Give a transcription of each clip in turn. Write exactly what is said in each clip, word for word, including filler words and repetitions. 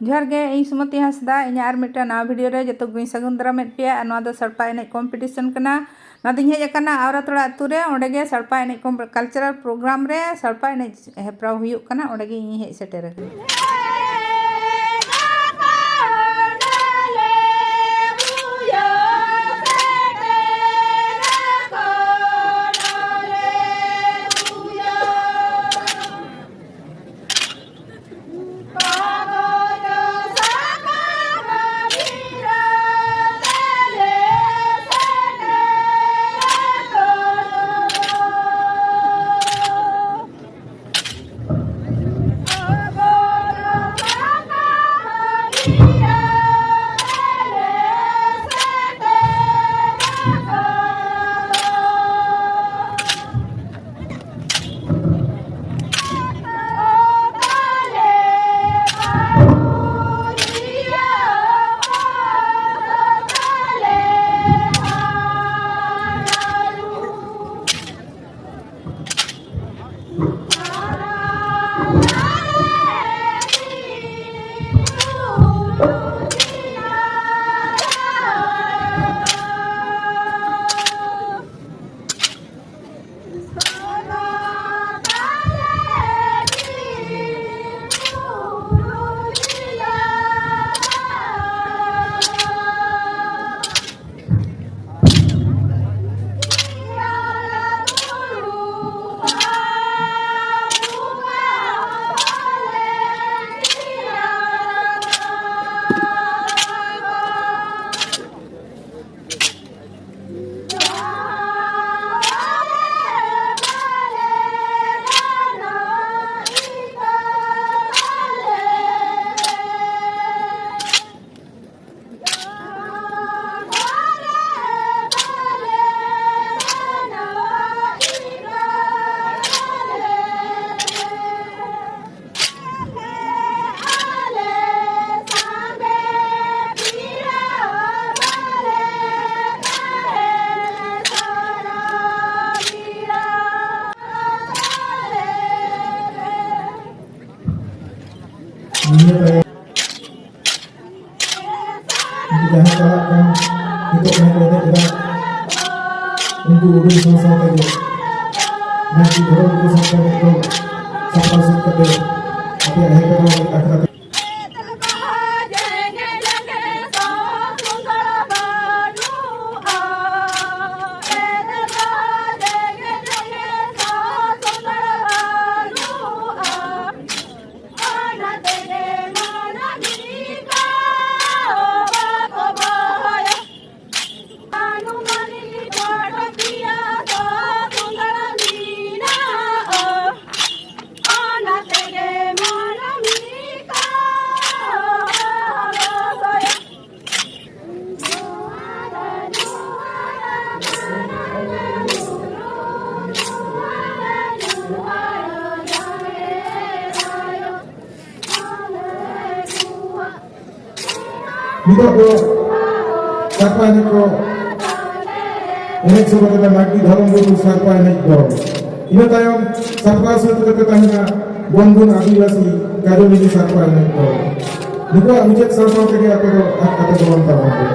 ᱡᱚᱦᱟᱨ ᱜᱮ, ᱤᱧ ᱥᱩᱢᱚᱛᱤ ᱦᱟᱸᱥᱫᱟ᱾ ᱤᱧᱟᱹᱜ ᱟᱨ ᱢᱤᱫᱴᱟᱝ ᱱᱟᱣᱟ video ᱨᱮ ᱡᱚᱛᱚ ᱠᱚᱧ ᱥᱟᱹᱜᱩᱱ ᱫᱟᱨᱟᱢᱮᱫ ᱯᱮᱭᱟ᱾ ᱟᱨ ᱱᱚᱣᱟ ᱫᱚ ᱥᱟᱲᱯᱟ ᱮᱱᱮᱡ competition ᱠᱟᱱᱟ᱾ ᱱᱚᱣᱟ ᱫᱚᱧ ᱦᱮᱡ ᱟᱠᱟᱱᱟ ᱟᱣᱨᱟᱛᱚᱲᱟ ᱟᱹᱛᱩ ᱨᱮ, ᱚᱸᱰᱮ ᱜᱮ ᱥᱟᱲᱯᱟ ᱮᱱᱮᱡ com-, cultural program ᱨᱮ ᱥᱟᱲᱯᱟ ᱮᱱᱮᱡ ᱦᱮᱯᱨᱟᱣ ᱦᱩᱭᱩᱜ ᱠᱟᱱᱟ, ᱚᱸᱰᱮ ᱜᱮ ᱤᱧ ᱦᱮᱡ ᱥᱮᱴᱮᱨ ᱟᱠᱟᱱᱟ᱾ ᱡᱟᱦᱟᱸ ᱪᱟᱞᱟᱜ ᱠᱟᱱ, ᱱᱤᱛᱚᱜ ᱡᱟᱦᱟᱸ ᱠᱚ ᱮᱱᱮᱡ ᱮᱫᱟ, ᱩᱱᱠᱩ ᱩᱰᱩᱠ ᱥᱟᱶ ᱥᱟᱶ ᱛᱮᱜᱮ ᱢᱟᱹᱡᱷᱤ ᱫᱷᱚᱨᱚᱢ ᱜᱩᱨᱩ ᱥᱟᱶᱛᱟ ᱮᱱᱮᱡ ᱫᱚ ᱥᱟᱯᱲᱟᱣ ᱥᱟᱹᱛ ᱠᱟᱛᱮ ᱟᱯᱮᱭᱟᱜ ᱦᱮᱯᱮᱨᱟᱣ ᱟᱠᱷᱲᱟ ᱛᱮ ᱱᱤᱛᱚᱜ ᱫᱚ ᱥᱟᱲᱯᱟ ᱮᱱᱮᱡ ᱠᱚ ᱮᱱᱮᱡ ᱥᱚᱫᱚᱨ ᱮᱫᱟ ᱢᱟᱹᱨᱰᱤ ᱫᱷᱚᱨᱚᱢ ᱜᱩᱨᱩ ᱥᱟᱲᱯᱟ ᱮᱱᱮᱡ ᱫᱚᱞ᱾ ᱤᱱᱟᱹ ᱛᱟᱭᱚᱢ ᱥᱟᱯᱲᱟᱣ ᱥᱟᱹᱛ ᱠᱟᱛᱮ ᱛᱟᱦᱮᱱᱟ ᱵᱚᱱᱫᱷᱩ ᱟᱹᱫᱤᱵᱟᱹᱥᱤ ᱠᱟᱡᱚᱞᱤ ᱥᱟᱲᱯᱟ ᱮᱱᱮᱡ ᱫᱚᱞ᱾ ᱱᱩᱠᱩᱣᱟᱜ ᱢᱩᱪᱟᱹᱫ ᱥᱟᱲᱯᱟ ᱛᱮᱜᱮ ᱟᱯᱮ ᱫᱚ ᱟᱫ ᱠᱟᱛᱮ ᱫᱚ ᱵᱟᱝ ᱛᱟᱵᱚᱱ ᱯᱮ᱾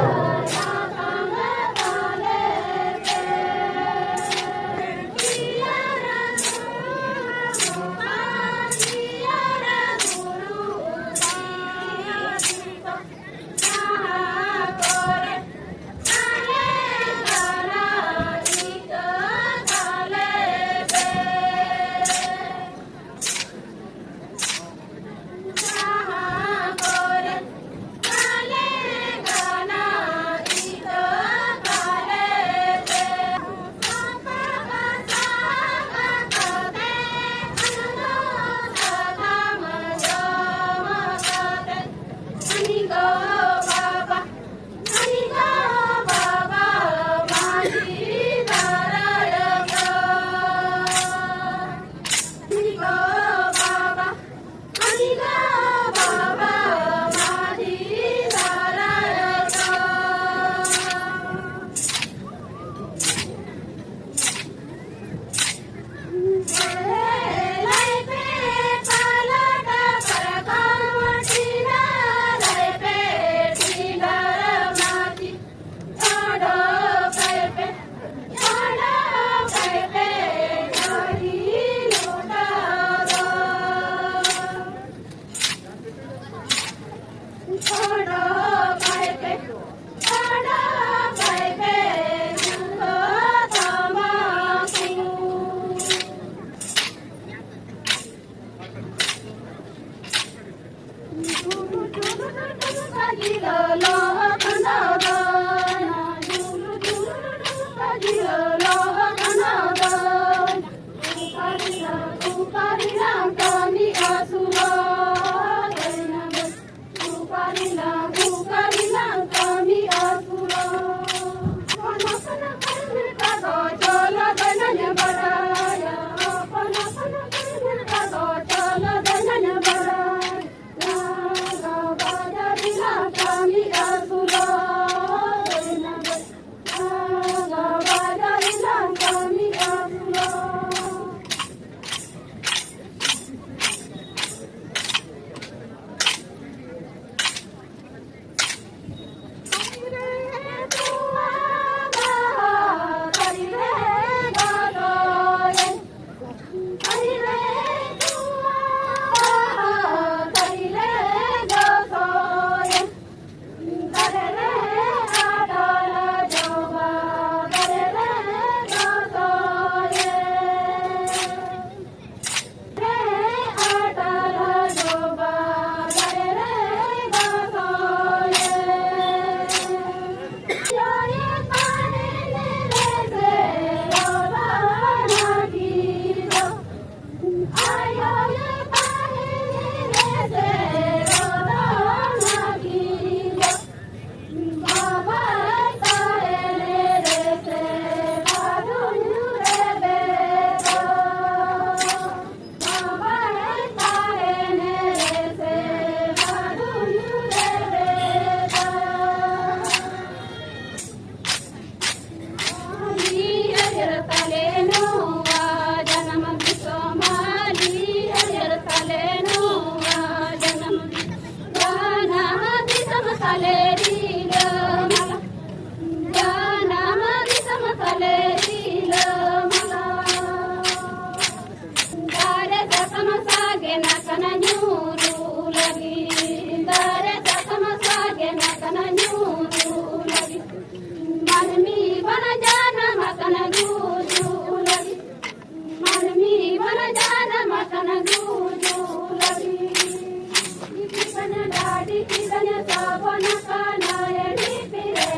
ᱰᱟᱹᱰᱤ ᱠᱤᱫᱟᱹᱧ ᱥᱟᱵᱚᱱ ᱠᱟᱱᱟᱭ ᱰᱷᱤᱯᱤ ᱨᱮ᱾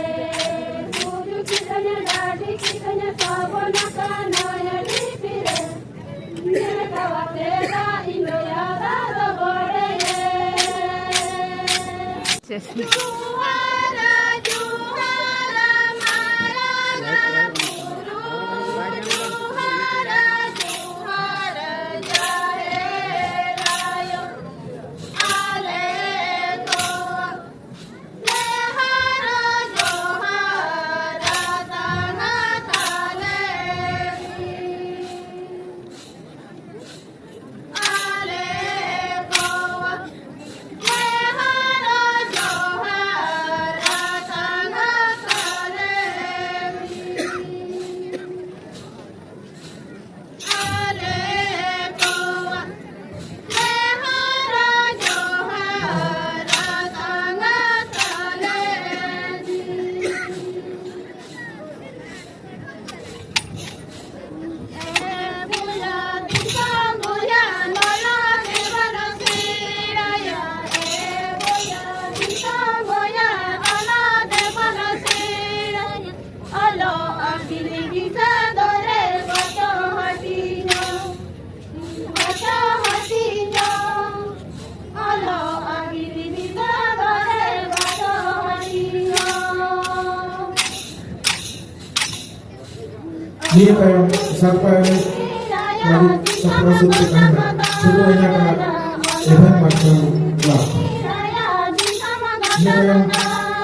ᱵᱩᱡᱩ ᱠᱤᱫᱟᱹᱧ ᱰᱟᱹᱰᱤ ᱠᱤᱫᱟᱹᱧ ᱥᱟᱵᱚᱱ ᱠᱟᱱᱟᱭ ᱰᱷᱤᱯᱤ ᱨᱮ᱾ ᱧᱮᱞ ᱠᱟᱣᱟᱛᱮ ᱫᱟᱜ ᱤᱧ ᱫᱚᱭᱟ ᱫᱟᱜ ᱫᱚ ᱵᱚᱲᱮ᱾ ᱡᱚᱦᱟᱨ, ᱡᱚᱦᱟᱨ, ᱢᱟᱨᱟᱝ ᱵᱩᱨᱩ, ᱡᱚᱦᱟᱨ, ᱡᱚᱦᱟᱨ, ᱡᱟᱦᱮᱨ ᱟᱭᱳ᱾ ᱱᱤᱭᱟᱹ ᱛᱟᱭᱚᱢ ᱥᱟᱲᱯᱟ ᱮᱱᱮᱡ ᱞᱟᱹᱜᱤᱫ ᱥᱟᱯᱲᱟᱣ ᱥᱟᱹᱛ ᱠᱚ ᱛᱟᱦᱮᱱᱟ ᱥᱩᱵᱚ ᱮᱱᱮᱡ ᱟᱨ ᱮᱵᱷᱮᱱ ᱢᱟᱨᱥᱟᱞ ᱠᱞᱟᱵᱽ᱾ ᱱᱤᱭᱟᱹ ᱛᱟᱭᱚᱢ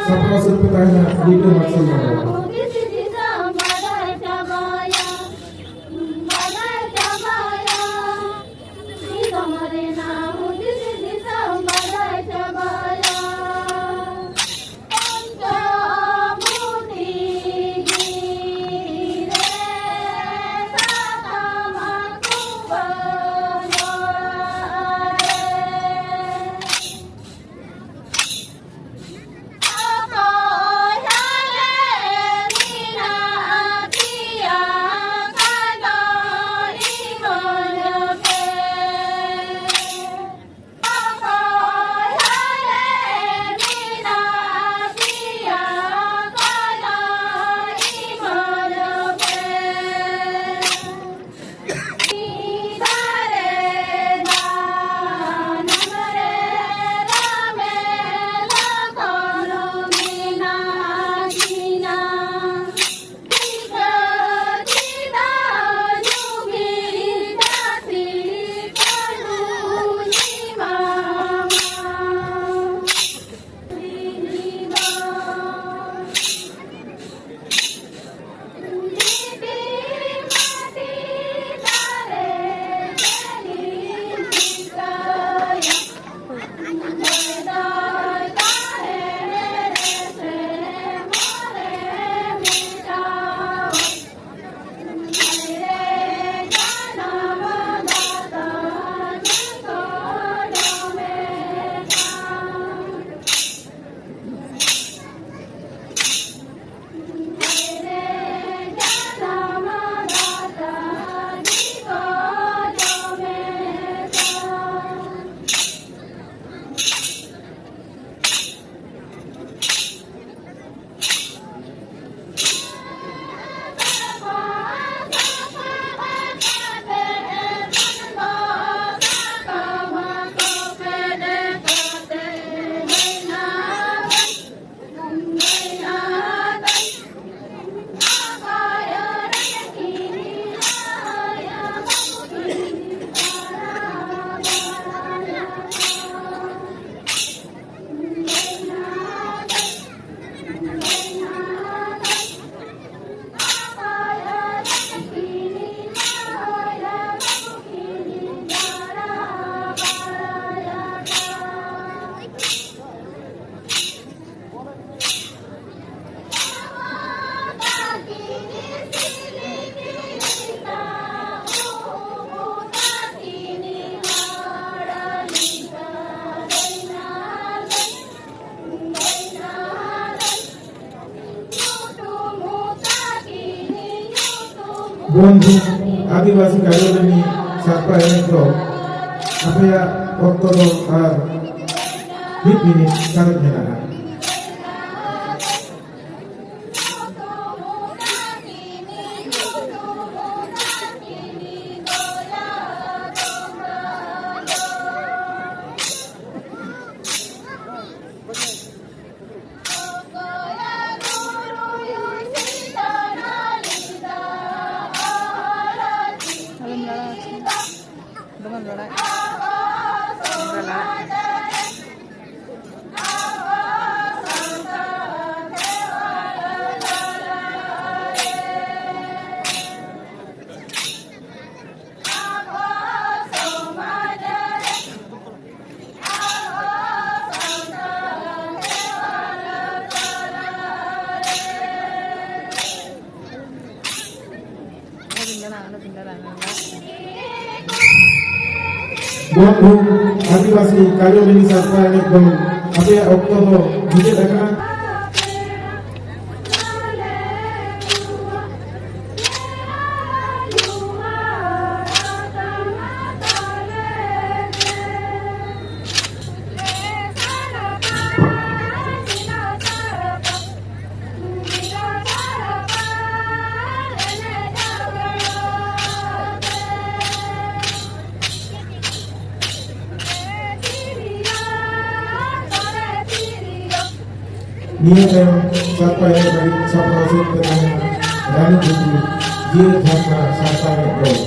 ᱥᱟᱯᱲᱟᱣ ᱥᱟᱹᱛ ᱠᱚ ᱛᱟᱦᱮᱱᱟ ᱞᱤᱴᱟᱹ ᱢᱟᱨᱥᱟᱞ ᱢᱟᱰᱣᱟ᱾ ᱵᱚᱱᱫᱷᱩ ᱟᱹᱫᱤᱵᱟᱹᱥᱤ ᱠᱟᱹᱨᱤᱜᱚᱞᱤ ᱥᱟᱲᱯᱟ ᱮᱱᱮᱡ ᱫᱚ ᱟᱯᱮᱭᱟᱜ ᱚᱠᱛᱚ ᱫᱚ ᱟᱨ ᱢᱤᱫ ᱢᱤᱱᱤᱴ ᱥᱟᱨᱮᱡ ᱢᱮᱱᱟᱜᱼᱟ᱾ ᱟᱞᱚᱢ ᱞᱟᱲᱟᱣ ᱦᱚᱪᱚᱭᱟ᱾ ᱫᱚᱢᱮᱢ ᱞᱟᱲᱟᱣᱮᱫ᱾ ᱫᱚᱢᱮ ᱞᱟᱲᱟᱜ ᱠᱟᱱᱟ᱾ ᱵᱚᱱᱫᱷᱩ ᱟᱹᱫᱤᱵᱟᱹᱥᱤ ᱠᱟᱡᱚᱞᱤᱱᱤ ᱥᱟᱲᱯᱟ ᱮᱱᱮᱡ ᱫᱚᱞ, ᱟᱯᱮᱭᱟᱜ ᱚᱠᱛᱚ ᱫᱚ ᱢᱩᱪᱟᱹᱫ ᱟᱠᱟᱱᱟ᱾ ᱱᱤᱭᱟᱹ ᱛᱟᱭᱚᱢ ᱥᱟᱲᱯᱟ ᱮᱱᱮᱡ ᱞᱟᱹᱜᱤᱫ ᱥᱟᱯᱲᱟᱣ ᱥᱮᱫ ᱛᱮ ᱛᱟᱦᱮᱱᱟ ᱨᱟᱱᱤ ᱜᱷᱩᱴᱩ ᱡᱤᱭᱟᱹᱲ ᱡᱷᱟᱨᱱᱟ ᱥᱟᱲᱯᱟ ᱮᱱᱮᱡ ᱫᱚᱞ᱾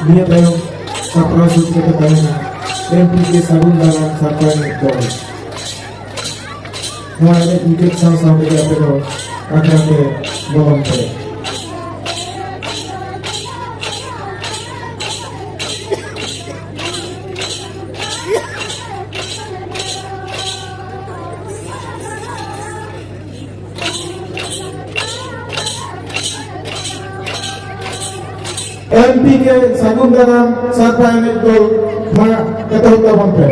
ᱱᱤᱭᱟᱹ ᱛᱟᱭᱚᱢ ᱥᱟᱯᱲᱟᱣ ᱥᱟᱹᱛ ᱠᱟᱛᱮ ᱛᱟᱦᱮᱱᱟ ᱮᱢ ᱯᱤ ᱠᱮ ᱥᱟᱹᱜᱩᱱ ᱫᱟᱨᱟᱢ ᱥᱟᱯᱲᱟᱣ ᱢᱤᱫ ᱫᱚᱞ᱾ ᱱᱚᱣᱟ ᱮᱱᱮᱡ ᱢᱩᱪᱟᱹᱫ ᱥᱟᱶ ᱥᱟᱶ ᱛᱮᱜᱮ ᱟᱯᱮ ᱫᱚ ᱟᱠᱷᱲᱟ ᱛᱮ ᱵᱚᱞᱚᱱ ᱯᱮ᱾ ᱮᱢ ᱯᱤ ᱠᱮ ᱥᱟᱹᱜᱩᱱ ᱫᱟᱨᱟᱢ ᱥᱟᱲᱯᱟ ᱮᱱᱮᱡ ᱫᱚᱞ ᱢᱟ ᱮᱛᱚᱦᱚᱵ ᱛᱟᱵᱚᱱ ᱯᱮ᱾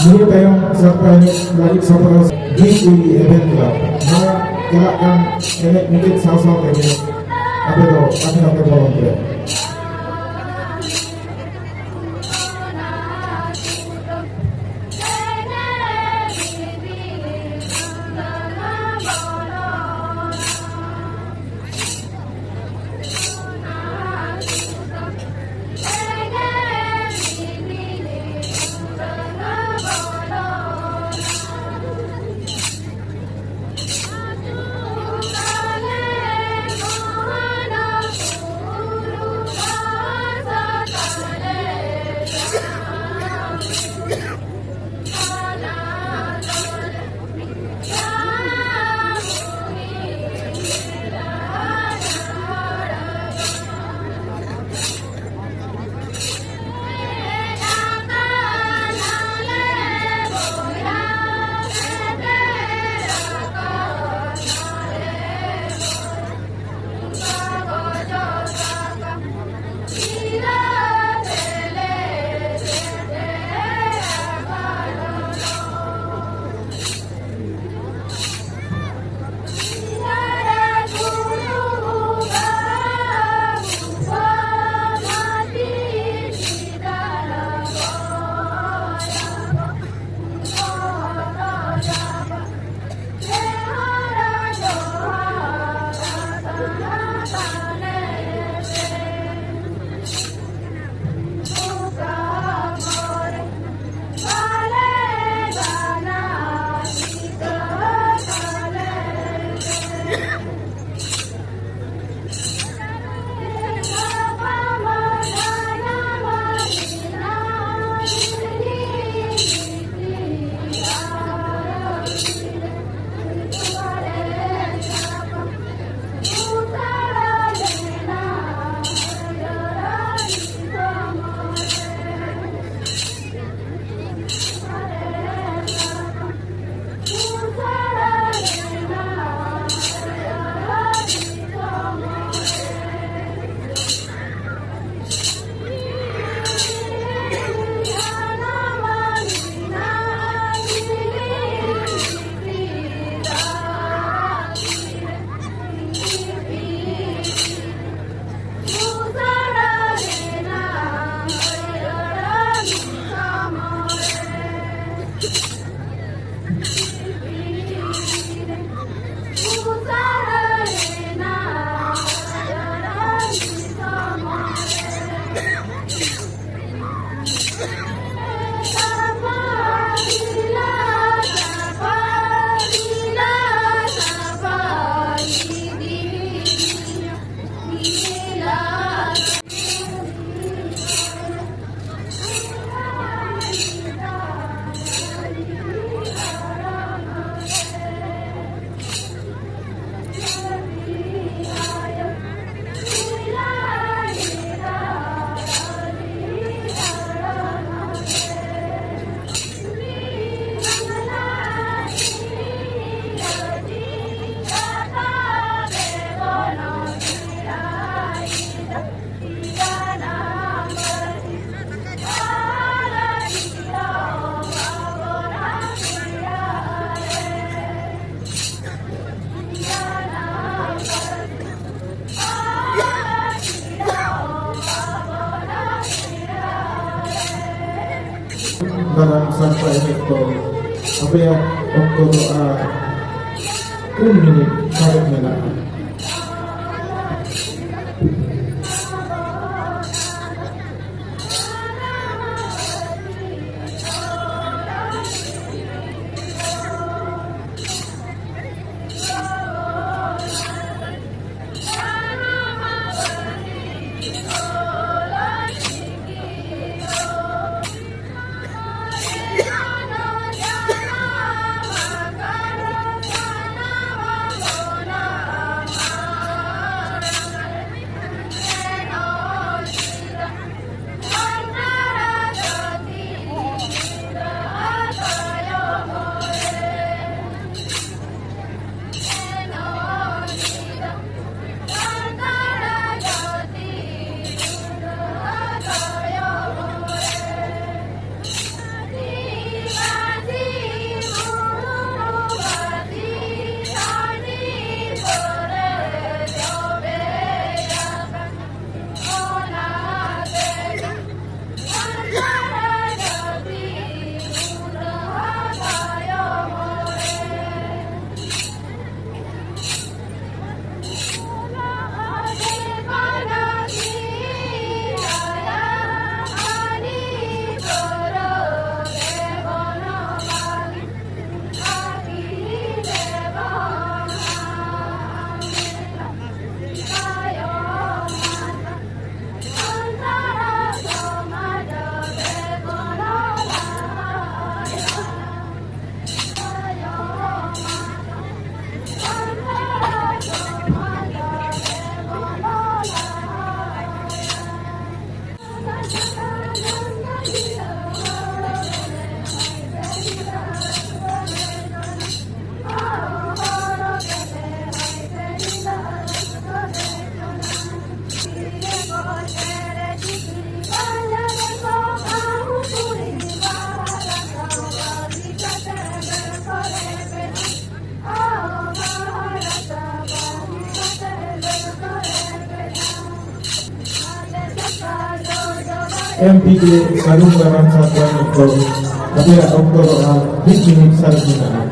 ᱱᱤᱭᱟᱹ ᱛᱟᱭᱚᱢ ᱥᱟᱲᱯᱟ ᱮᱱᱮᱡ ᱞᱟᱹᱜᱤᱫ ᱥᱟᱯᱲᱟᱣ ᱵᱤ ᱠᱩᱭᱞᱤ ᱮᱵᱷᱮᱱ ᱠᱞᱟᱵᱽ᱾ ᱱᱚᱣᱟ ᱪᱟᱞᱟᱜ ᱠᱟᱱ ᱮᱱᱮᱡ ᱢᱩᱪᱟᱹᱫ ᱥᱟᱶ ᱥᱟᱶ ᱛᱮᱜᱮ ᱟᱯᱮ ᱫᱚ ᱟᱯᱮ ᱟᱯᱮ ᱵᱚᱞᱚᱱ ᱯᱮ᱾ ᱫᱟᱨᱟᱢ ᱥᱟᱲᱯᱟ ᱮᱱᱮᱡ ᱠᱚ ᱟᱯᱮᱭᱟᱜ ᱚᱠᱛᱚ ᱫᱚ ᱟᱨ ᱯᱩᱱ ᱢᱤᱱᱤᱴ ᱥᱟᱨᱮᱡ ᱢᱮᱱᱟᱜᱼᱟ᱾ ᱮᱢ ᱯᱤ ᱠᱮ ᱥᱟᱹᱜᱩᱱ ᱫᱟᱨᱟᱢ ᱥᱟᱨᱦᱟᱣ ᱠᱚ ᱟᱯᱮᱭᱟᱜ ᱚᱠᱛᱚ ᱫᱚ ᱟᱨ ᱢᱤᱫ ᱢᱤᱱᱤᱴ ᱥᱟᱨᱮᱡ ᱢᱮᱱᱟᱜᱼᱟ᱾